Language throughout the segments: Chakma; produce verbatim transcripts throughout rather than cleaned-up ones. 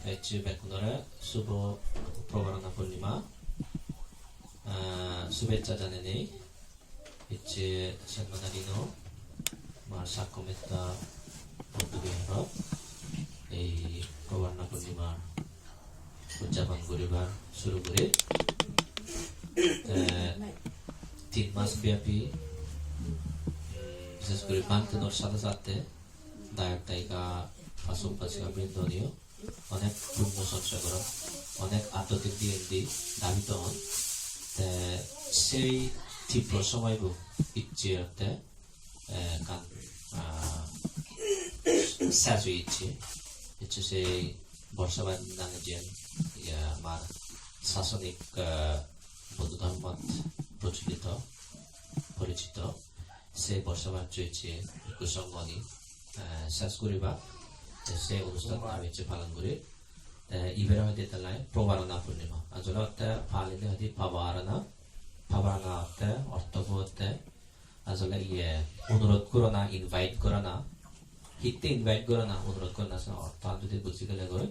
Ecche bekkunore Subho Probarana Purnima, ah, subhechcha janenei. Ecche Senmana dino mar Sakkometta Boddo Biharot ei Probarana Purnima udjapon guribar suru guri. Te tin mas byapi, mm, bishes guri bhantenor sathe sathe dayok dayika, upasok upasika brindonio onek punyo sonchoy goron, onek adhyatmik diyendi dhabito on. Te sei tibro somoybo ecche otte, eh, ekkan, ah, sej oye ecche. Ecche sei Borsabas nange jiyen, iya, amar sasonik, eh, Buddho dhormot procholito, porichito, se Borsabas ecche bhikkhu songhoni, eh, sej guriba, te se onusthan ami ecche palon guri. Te ibere hoide tala Probarana Purnima. Ajole otte Palidi hoide Pabarana. Pabarana otte, ortho otte, ajole iye, onurodh gorana, invite gorana. Hitte invite gorana, onurodh gorana, se ortho jodi buji gele goi.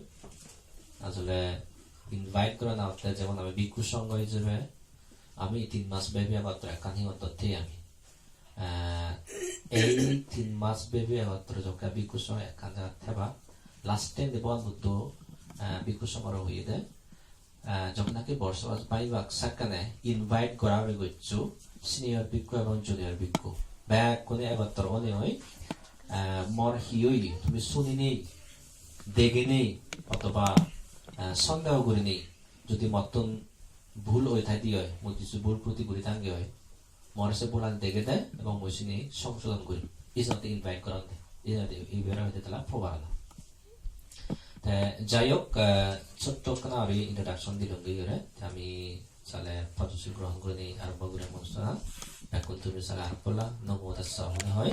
Ajole invite gorana otte jemon ami bhikkhu songho ijebe ami tin mas byapi egottore ekkan hi ottot thei ami. Eh, ei tin mas byapi egottore jokke bhikkhu songho ekkan jagat theba, last time de Bhogoban Buddho, eh, bhikkhu songhore hoyede, eh, jokke naki Borsabas bhagibak sekkene invite gora guri goccho senior bhikkhu ebong junior bhikkhu. Bekkune egottor onei oi, eh, mor hi oye tumi suninei, deginei, othoba, eh, sondeho gurinei. Jodi mottun bhul oi thai de oi, mui hissu bhul truti guri thange oi, more se bhulan degede ebong mui sini songsodon gurim. Ijenotte invite goronde, ijenotte ibere hoide tala Probarana. Te jai hok, eh, sotto ekkana guri introduction dilungi guri, te ami sale Panchashil grohon gurinei arombo gurim onusthan. Bekkun tumi sale arombo golla, Namo Tassa hone hoi,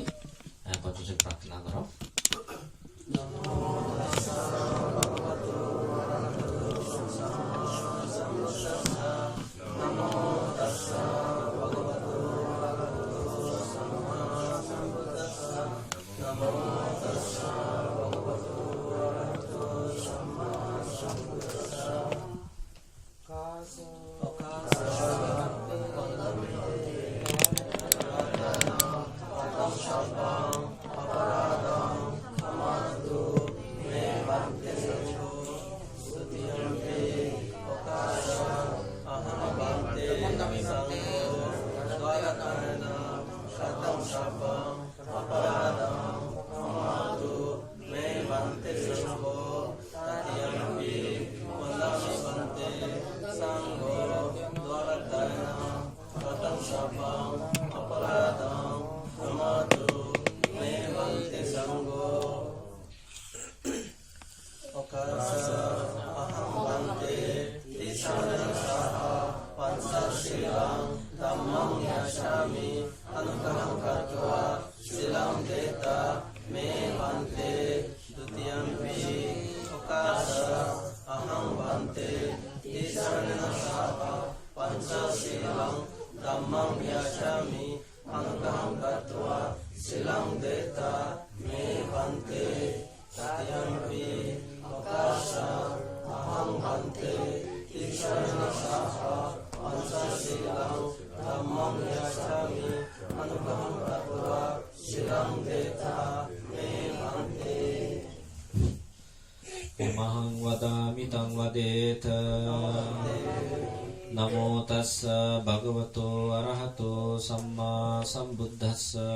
eh, Panchashil prarthona goro. Okasa, aham bhante, tisarana saha panchashilam dhammam yachami, anuggaham katvā silam detha me bhante. Dutiyampi okasa, aham bhante, tisarana saha panchashilam dhammam yachami, anuggaham katvā silam detha me bhante. Tatiyampi okasa, aham bhante, tisarana saha panchashilam dhammam yachami, anuggaham katvā silam detha me bhante. Imaham vadāmi taṃ vadetha. Namo tassa bhagavato arahato sammāsambuddhassa.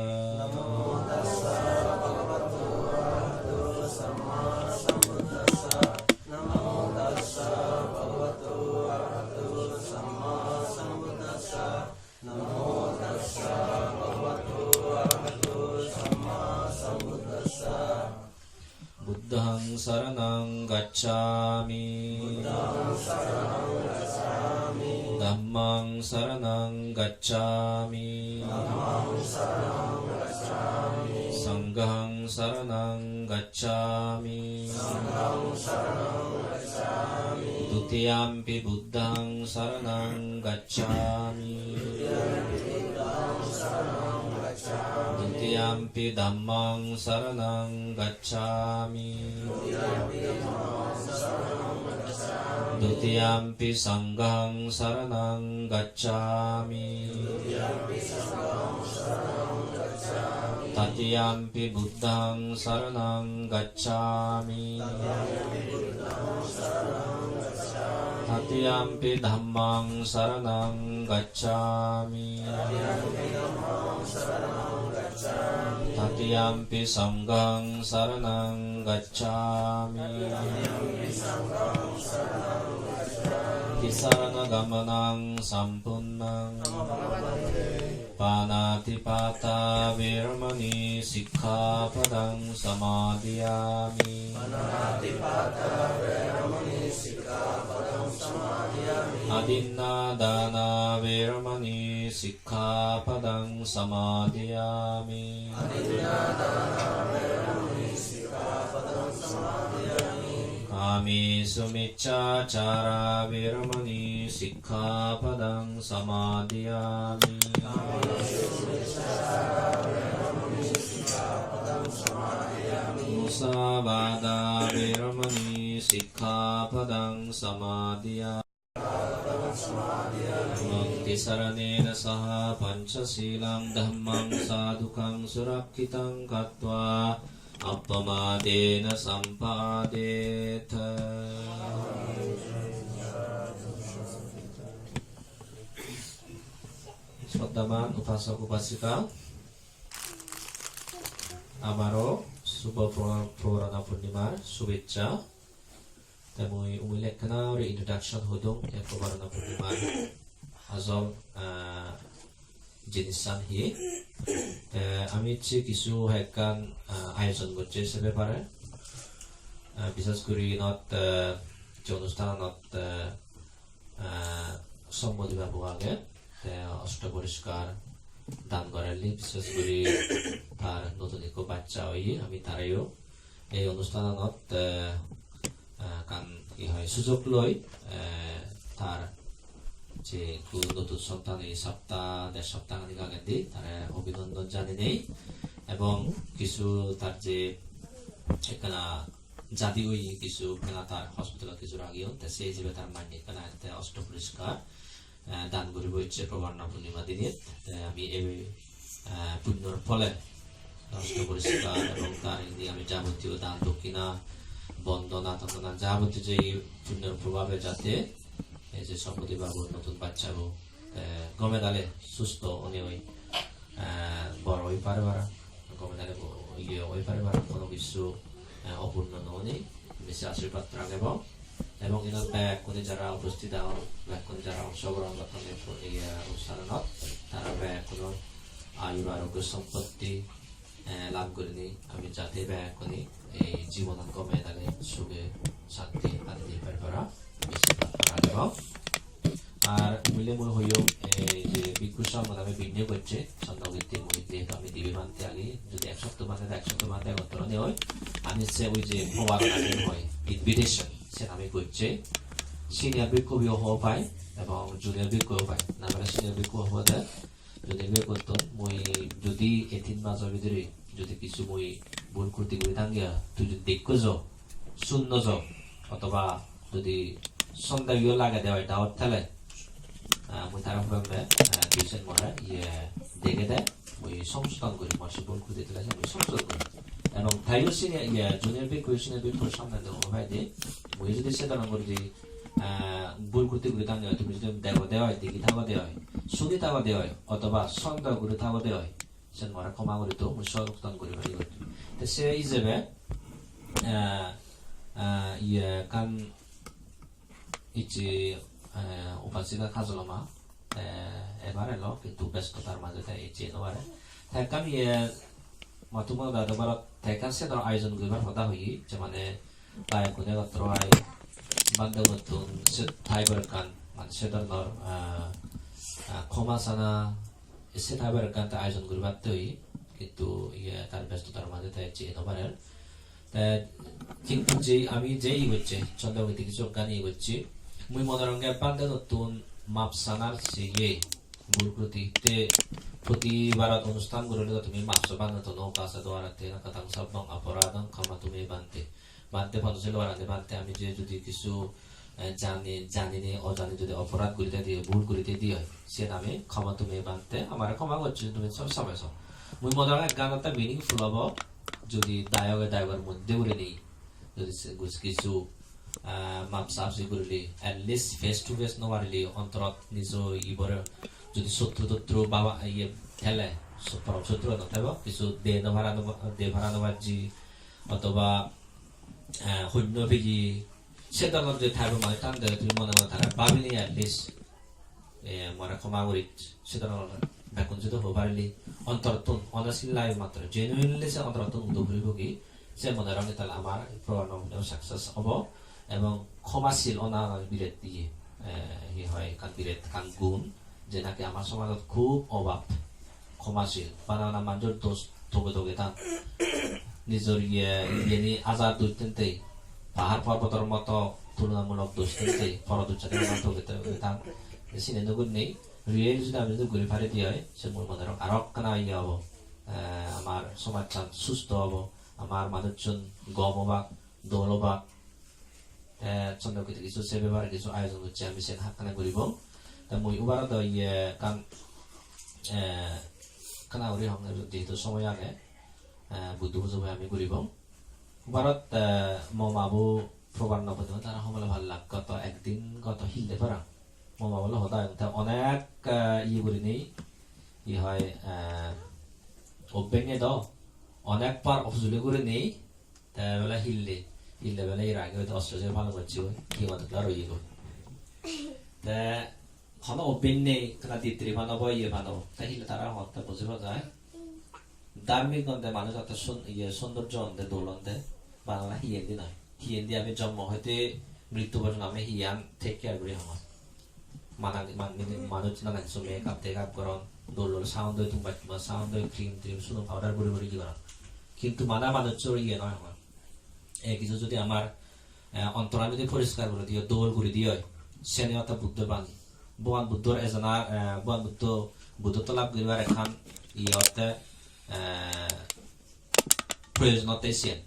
Buddhaṃ saraṇaṃ gacchāmi. Dhammaṃ saraṇaṃ gacchāmi. Saṅghaṃ saraṇaṃ gacchāmi. Dutiyampi buddhaṃ saraṇaṃ gacchāmi. Dutiyampi dhammaṃ saraṇaṃ gacchāmi. Dutiyampi saṅghaṃ saraṇaṃ gacchāmi. Tatiyampi buddhaṃ saraṇaṃ gacchāmi. Tatiyampi dhammaṃ saraṇaṃ gacchāmi. Tatiyampi saṅghaṃ saraṇaṃ gacchāmi. Tisaraṇagamanaṃ sampūrṇaṃ. Pāṇātipātā veramaṇī sikkhāpadaṃ samādiyāmi. Adinnādānā veramaṇī sikkhāpadaṃ samādiyāmi. Kāmesu micchācārā veramaṇī sikkhāpadaṃ samādiyāmi. Musāvādā veramaṇī sikkhāpadaṃ samādiyāmi. Tisaraṇena saha pañca sīlaṃ dhammaṃ sādhukaṃ surakkhitaṃ katvā appamādena sampādetha. শ্রদ্ধাবান উপাসক উপাসিকা, আবারও শুভ প্র-, প্রবরণা পূর্ণিমার শুভেচ্ছা। Te mui umil ekkena guri introduction hodung, te Probarana Purnimar ajol, ah, jinissan hi. Te ami ecche kisu ekkan, ah, ayojon gocche se bepare. Ah, bishes guri inot, ah, je onusthananot, ah, ah, Sombodi babu age, te osto poriskar dan gorelli, bishes guri tar notun ekko baccha oye, ami tareyo ei onusthananot, eh, eh, ekkan hi hoi sujog loi, eh, tar je ekku notun sontan ei sapta, der sapta hani agendi tare obhinondon janinei ebong kisu tar je ekkana jadi oye kisu ekkana tar hospitalot kisu ragiyon, te se hijebe tar manye ekkana te osto poriskar eh, dan guribo icche Probarana Purnima dinit. Te ami ei, eh, punnor phole osto poriskar ebong tar indi ami jabotiyo dan dokkina, bondona, tondona, jabotiyo je punnor probhabe jate ei je Sombodi babur notun bachchabo, eh, gome dale susto onei, eh, bor oi pare para, gome dale bo-, iye oi pare para, hono kisu, eh, opurno no onei, ami se ashirbad ragebo. Ebong inot bekkune jara uposthit agon, bekkune jara ongsogrohon gotton ei pro-, ei, eh, onusthananot, tara bekkunor ayu aroggo sompotti, eh, lab gurinei ami jate bekkune ei jibonot gome dale suge santi adi jei pari para, besi prarthona ragebo. Ar mile mui hoyong, ei je bhikkhu songho ami binne gocche, Chondro Kirti mui jehetu ami dibe bhante agi, jodi ek sopto bhante, ek sopto bhante egottor onei oi, ami se oi je probarana je hoi, invitation, sen ami gocche. Senior bhikkhu-o hobo pai, ebong junior bhikkhu-o pai. Namare senior bhikkhu-o hobode, junior bhikkhu-tun mui jodi ei tin majo bidire jodi kisu mui bhul kruti guri thangi oi, tui jodi dekko jo, sunno jo, othoba jodi sondeho lagede oi, doubt thele, ah, mui tare hobem de, ah, tui sen more, iye, degede, mui songsodon gurim, mor se bhul kruti thele sen mui songsodon gurim. Ebong taiyo senior, iye, junior bhikkhu, senior bhikkhu-r samne de hobo pai de, mui jodi se dhoron guri jodi, ah, bhul kruti guri thangi oi, tumi jodi degode oi, degi thagode oi, suni thagode oi, othoba sondeho guri thagode oi, sen more khoma guri do, mui songsodon guri pari goi. Te se hijebe, ah, ah, iye, ekkan icche, eh, upasika Kajolama, eh, ebar elo, kintu bestotar maje te icche no pare. Te ekkan iye, matuma dado barot, te ekkan sedor ayojon guribar hoda hoye, je mane bayekkune egottor oi, bhantegunottun se thaibar ekkan, mane se dhoronor, eh, eh, khoma sana, se thaibar ekkan te ayojon guribatte oye, kintu iye tar bestotar maje te icche no parer. Te kintu je ami je iye gocche, Chondro Kirti kisu ekkan iye gocche. Mui mone gorong bhantegunottun map sanar se iye, bhul kruti. Te proti barot onusthan gurole tumi map so bhantegunottun, "Okasa dvarattena kataṃ sabbaṃ aparādhaṃ khamatu me bhante." Bhante, Panchasila barani bhante, ami je jodi kisu, eh, jani, janine ojani jodi oporad guri thai di oi, bhul guri thai di oi, siyen ami khoma tumi bhante, amare khoma goccho tumi sob somoi so. Mui mone hoi ek gan otte meaningful obo, jodi dayoge dayogor moddhe gurinei jodi se gus-, kichu, ah, map sap si gurile, at least face to face no parile, ontorot nijo ibore jodi sotru totru baba iye thele, so-, porom sotru no thebo, kichu de no para no pa-, de para no pajji, otoba, ah, hunno piji, se dhoronor jodi type-or manuj thande, tumi mone mone tare babinei at least, eh, more khoma gurit, se dhoronor bekkun jodi hobo parile, ontorotun, honestly life matro, genuinely se ontorotun udo puribo ki, se mone rong tale amar program success obo, ebong khomasil ona biret iye, eh, hi hoi, ekkan biret ekkan gun, je naki amar somajot khub obab. Khomasil, bana bana manjor dos toge toge than. Nijor iye, iyeni ajar dos thentei, pahar porbotor moto tulonamulok dos thentei, poro dos thentei bana toge toge than. Sini no gurinei, real jodi ami jodi guri pari di oi, se mui mone rong aro ekkana iye obo. Eh, amar somajchan susto obo, amar manuchun gom obak, dol obak. Te Chandrakirti kisu se bepare kisu ayojon gocche, ami sen hakkana guribong. Te mui ubaro do iye ekkan, eh, ekkana guri hong, jehetu somoy age, eh, Buddho pujo ami guribong. Ubarot, eh, mo mabu probar no pode, tara homole bhal lak, goto ekdin goto hille parang. Mo mabu lo hoda te onek, eh, iye gurinei, iye hoi, eh, obbenge do, onek par ofsule gurinei, te bele hille, hille bele er age hoito ostro se palo gocche goi, hi madat aro iye goi. Te hono obbin nei, ekkena ditri pano bo iye pano. Te hille tara hon te buji pa jai. Dharmik onde manuj otte sun-, iye sundorjo onde dol onde, bana hiyendi noi. Hiyendi ami jonmo hoite mrittu porjonto ami hiyan take care guri hongor. Mana, man-, mini-, manuj nanan hissu makeup tekeup goron, dol dol sound oi tumba tumba sound oi, cream tream, suno powder guri guri di goron. Kintu mana manuchor iye noi hongor. E kichu jodi amar, eh, ontoran jodi poriskar guri di oi, dol guri di oi, seni otte Buddho bani. Bhogoban Buddhor ejana, eh, Bhogoban Buddho, Buddhotto lab guribar ekkan iye otte, eh, proyojon otte siyen.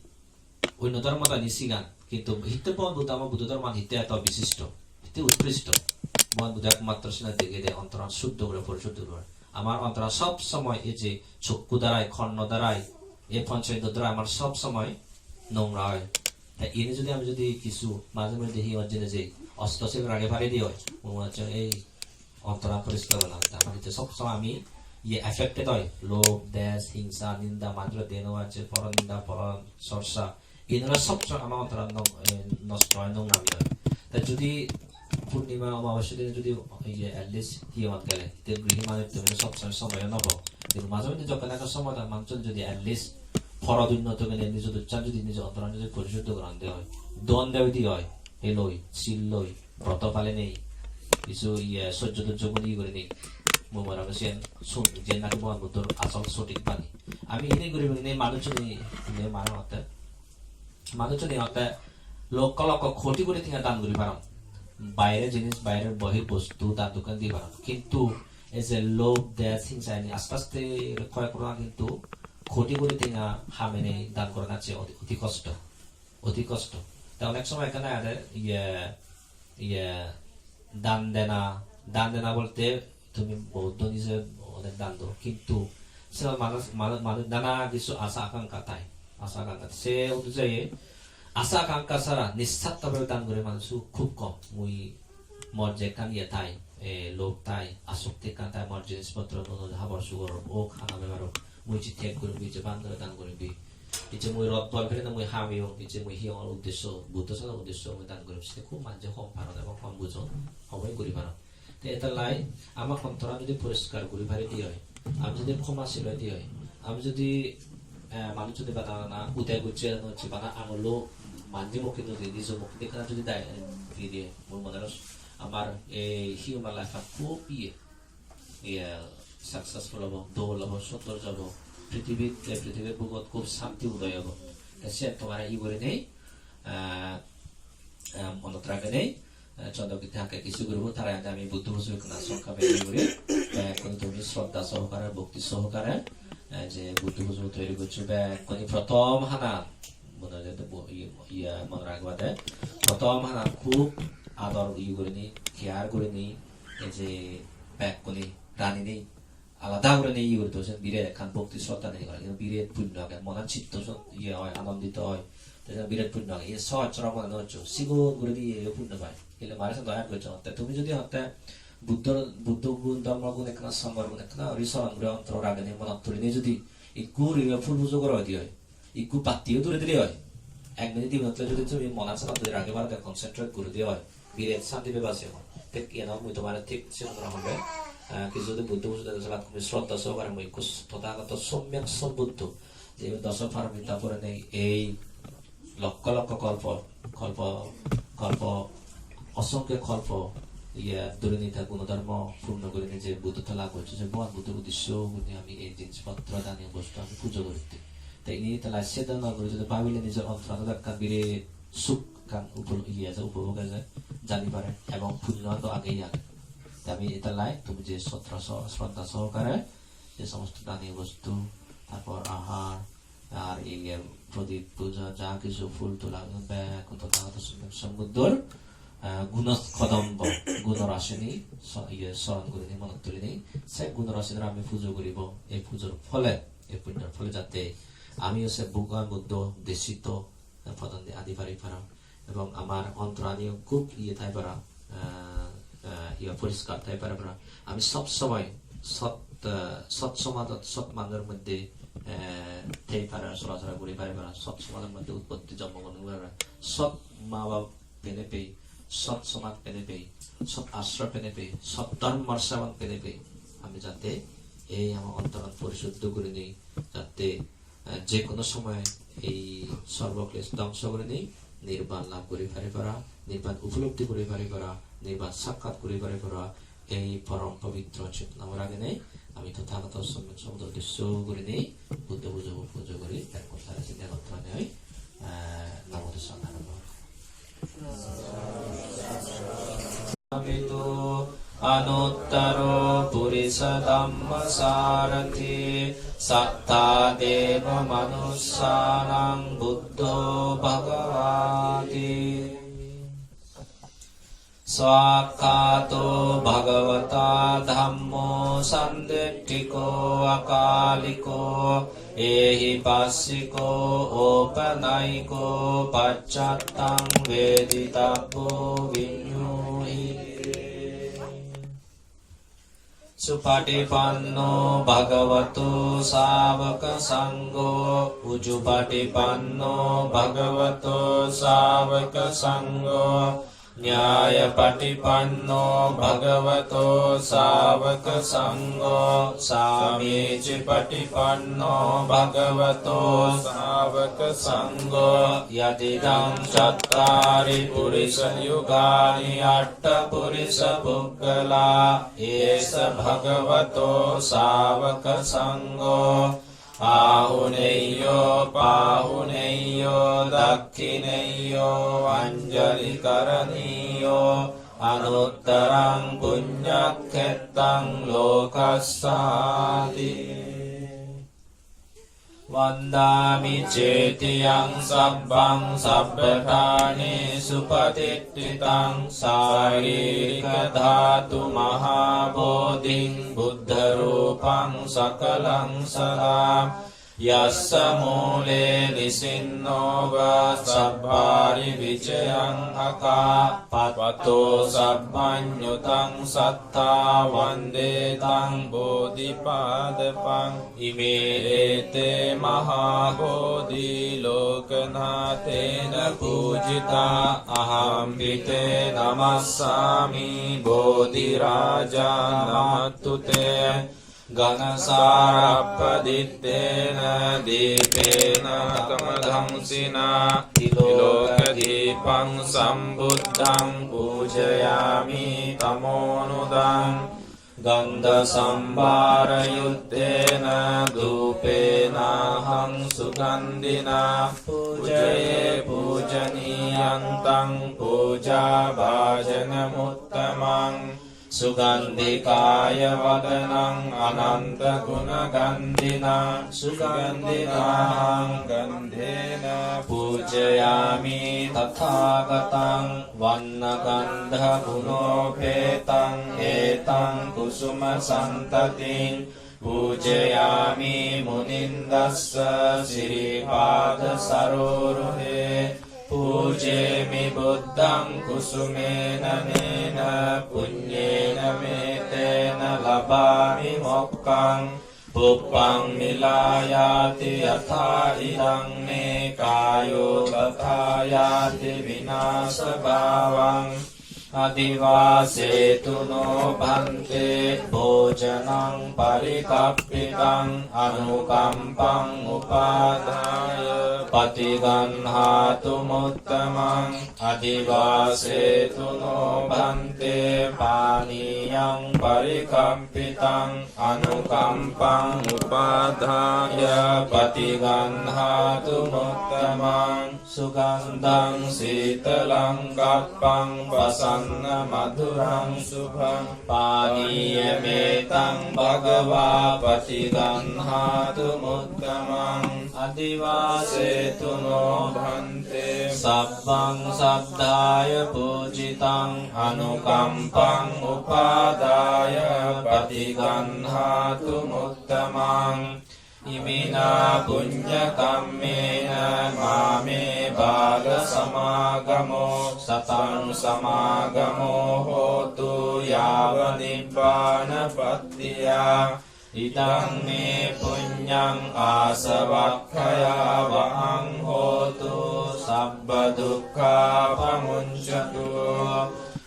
Onno dhormo tani sigan, kintu hitte Bhogoban Buddho ama Buddho dhorman hitte eto bisisto, hitte utkristo. Bhogoban Buddho ekmatro sina degede ontoran suddho guri, porisuddho guri. Amar ontoran sob somoi ei je chokku darai, konno darai, ei poncho indro darai amar sob somoi nongra oi. Te ini jodi ami jodi kichu maje moddhe hi hojjene je osto sil rage pari di oi, mui mone hocche ei ontoran poriskar gora lage. Amar hitte sob somoi ami iye affected oi, lobh, dej, hingsa, ninda, manjore de no pacche, poro ninda, poro chorcha, inore sob somoi ama ontoran no-, eh, nosto oi, nongrami oi. Te jodi purnima, omabosya dine jodi iye at least hi hon gele, te grihi manuj to sob somoi, somoi no po. Kintu maje moddhe jokkon ekka somoi ta manuchun jodi at least poro dunno to gele nijo duchan jodi nijo ontoran jodi porisuddho goron de oi, don de oi di oi, eloi, sil loi, broto palinei, kichu iye sojjo dojjo guni gurinei, mui mone hoi siyen sun, jiyen naki Bhogoban Buddhor asol sothik bani. Ami hini guri gurinei manuchchune, iye mane hotte, manuchchune hotte lokko lokko koti koti tenga dan guri paron. Baire jinis, baire bohi bostu dan dokken di paron. Kintu ei je lobh, dej, hingsa ini aste aste kroy gorana kintu koti koti tenga hamenei dan gorana je oti, oti kosto. Oti kosto. Te onek somoi ekkana age, iye, iye, dan dena, dan dena bolte tumi bohut dhoni se onek dan do, kintu se manuj, manuj, manuj nana kichu asa akankha thai, asa akankha. Se onujayi asa akankha sara nissartho bhabe dan gore manuj khub kom. Mui mor je ekkan iye thai, e, lobh thai, asokti ekkan thai, mor jinis potro nuo nuo habor sugor ok, hana bebar ok, mui je teg gurim, je bandore dan gurim, icche mui rot bol pele mui hamiyong, icche mui hiyongor uddesho, Buddho salo uddesho mui dan gurim, sede khub manje hom paron ebong hom bujon, homoi guri paron. Te etallai ama ontoran jodi poriskar guri pari di oi, ami jodi khomasil oi di oi, ami jodi, eh, manuj jodi bana bana ude gocche no gocche, bana angullo manje mukhe no di, nijo mukhe di ekkana jodi dai-, di di, mui mone hoi amar ei human life-an khub iye, iye successful obo, dol obo, sundor obo, prithibit, ei prithibir bugot khub santi udoy obo. Te siyen tomare iye gurinei, eh, eh, monot ragenei, eh, Chandrakirti hakke kichu guribo, tara ende ami Buddho pujo ekkana songkhabe iye guri, bekkun tumi shraddha sohokare, bhokti sohokare, eh, je Buddho pujo toiri goccho, bekkune prothom hana, mone hoide bo-, iye, iye, mone ragibade, prothom hana khub ador iye gurinei, care gurinei, ei je bekkune ranine alada gurinei iye guri do, sen biret ekkan bhokti sroddha nei gore, iyen biret punyo age, monan chitto sot iye oi, anondito oi. Te sen biret punyo age, iye sohoj sorol mone no hoccho, sigon gurinei iye punyo pai. Hille mare sen doyan goccho. Te tumi jodi hotte Buddho, Buddho gun, dhormo gun ekkana, sangho gun ekkana guri soron guri, ontoro ragenei, monot tulinei jodi ikku guri phul pujo goro oi de oi, ikku battiyo duri dile oi, ek minute di minute jodi tumi monan sanan jodi rage paro de, concentrate guri de oi, biret santi peba se hon. Thik iyan mui tomare thik sigon guri hom de, eh, kichu jodi Buddho pujo de salat tumi sroddha sohokare mui ikku Tothagoto Somyak Sombuddho, je doso paramita purinei ei lokkho lokkho kolpo, kolpo, kolpo, osongkho kolpo, iye, durinei ta gunodhormo purno gurinei je Buddhotto lab gocche, se Bhogoban Buddhor uddesyo gurinei ami ei jinis potro, daniyo bostu ami pujo guritte. Te ini tela sedona guri jodi babile nijor ontoranot ekkan biret suk ekkan upol-, iye eje, upobhog eje, jani pare, ebong punyo do agei age. Te ami etalai tumi je sroddha so-, sroddha sohokare je somosto daniyo bostu, tarpor ahar, ar iye prodip puja, ja kichu phul tula, bekkun Tothagoto Somyak Sombuddhor, eh, guno kodombo, guno rasini so-, iye soron gurinei, monot tulinei, se guno rasinore ami pujo guribo. Ei pujor phole, ei punyor phole jate amiyo se Bhogoban Buddho desito, eh, podondi adi pari para. Ebong amar ontoraniyo hub iye thai para, eh, eh, iye poriskar thai para para. Ami sob somoi sot, eh, sot somajot, sot manujor moddhe, eh, thei para, sola sola guri pari para, sot somajor moddhe utpotti jonmo grohon guri para. Sot ma bap pene pei, sot somaj pene pei, sot ashram pene pei, sot dhormor sebon pene pei. Ami jate ei ama ontoran porisuddho gurinei jate eh, je hono somoy ei sorboklesh dhongso gurinei nirban lab guri pari para, nirban upolobdhi guri pari para, nirban sakkat guri pari para, ei porom pobitro chetona ragenei ami Tothagoto Somyak Sombuddho uddesyo gurinei Buddho pujo, pujo guri, bekkun tara sinde gottonei, eh, namo tassa arambho. Anuttaro purisadammasārathi satthā devamanussānaṃ buddho bhagavāti. Svākkhāto bhagavatā dhammo sandiṭṭhiko akāliko ehipassiko opanayiko paccattaṃ veditabbo viññūhīti. Supaṭipanno bhagavato sāvakasaṅgho, ujupaṭipanno bhagavato sāvakasaṅgho, ñāyapaṭipanno bhagavato sāvakasaṅgho, sāmīcipaṭipanno bhagavato sāvakasaṅgho, yadidaṃ cattāri purisayugāni aṭṭha purisapuggalā, esa bhagavato sāvakasaṅgho, āhuneyyo pāhuneyyo dakkhiṇeyyo añjalikaraṇīyo anuttaraṃ puññakkhettaṃ lokassāti. Vandāmi cetiyaṃ sabbaṃ sabbaṭṭhānesu patiṭṭhitaṃ sārīrikadhātu mahābodhiṃ buddharūpaṃ sakalaṃ sadā. Yassa mūle nisinno va sabbāri vijayaṃ akā, patto sabbaññutaṃ satthā vande taṃ bodhipādapaṃ. Ime ete mahābodhi lokanathena pūjitā, ahampi te namassāmi bodhirājā namatthu te. Ghanasalarupadiṭṭhena dīpena kandhamsena, tilokadīpaṃ sambuddhaṃ pūjayāmi tamonudaṃ. Gandhasambhārayuttena dhūpenāhaṃ sugandhinā pūjaye pūjanīyantaṃ pūjābhājanamuttamaṃ. Sugandhikāya vadanaṃ anantaguṇagandhinā, sugandhināhaṃ gandhena pūjayāmi tathāgataṃ, vaṇṇagandhaguṇopetam etaṃ kusumasantatiṃ pūjayāmi munindo sirīpādasaroruhe. Pūjemi buddhaṃ kusumena anena, puññena etena labhāmi mokkhaṃ. Pubbaṃ milāyāti yathā idaṃ me, kāyo tathā yāti vināsabhāvaṃ. Adivāsetu no bhante bhojanaṃ parikapitaṃ, anukampaṃ upādāya paṭiggaṇhātumuttamaṃ. Adivāsetu no bhante pānīyaṃ parikapitaṃ, anukampaṃ upādāya paṭiggaṇhātumuttamaṃ. Sugandhaṃ sītalaṃ kappaṃ pasannamathuraṃ subhaṃ, pānīyametaṃ bhagavā paṭiggaṇhātumuttamaṃ. Adivāsetu no bhante sabbaṃ saddhāya pūjitaṃ, anukampaṃ upādāya paṭiggaṇhātumuttamaṃ. Iminā puññakammena māme balasamāgamo, sataṃ samāgamo hotu yāva nibbānapattiyā. Idaṃ me puññaṃ āsavakkhayā vahaṃ hotu, sabbadukkhā pamuñcatu.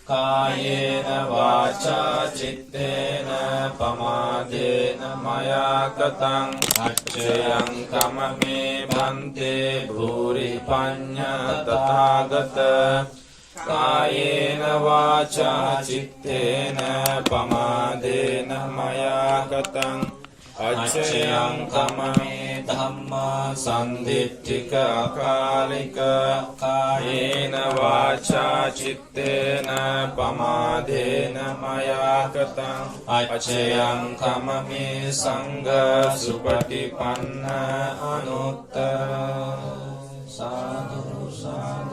Kāyena vācā cittena pamādena mayā kataṃ, accayaṃ khamame bhante bhūri puññaṃ tathāgata. Kāyena vācā cittena pamādena mayā kataṃ, accayaṃ khamame dhammaṃ sandiṭṭhikaṃ akālikaṃ. Kāyena vācā cittena pamādena mayā kataṃ, accayaṃ khamame saṅghaṃ supaṭipannaṃ anuttaraṃ. Sādhu, sādhu.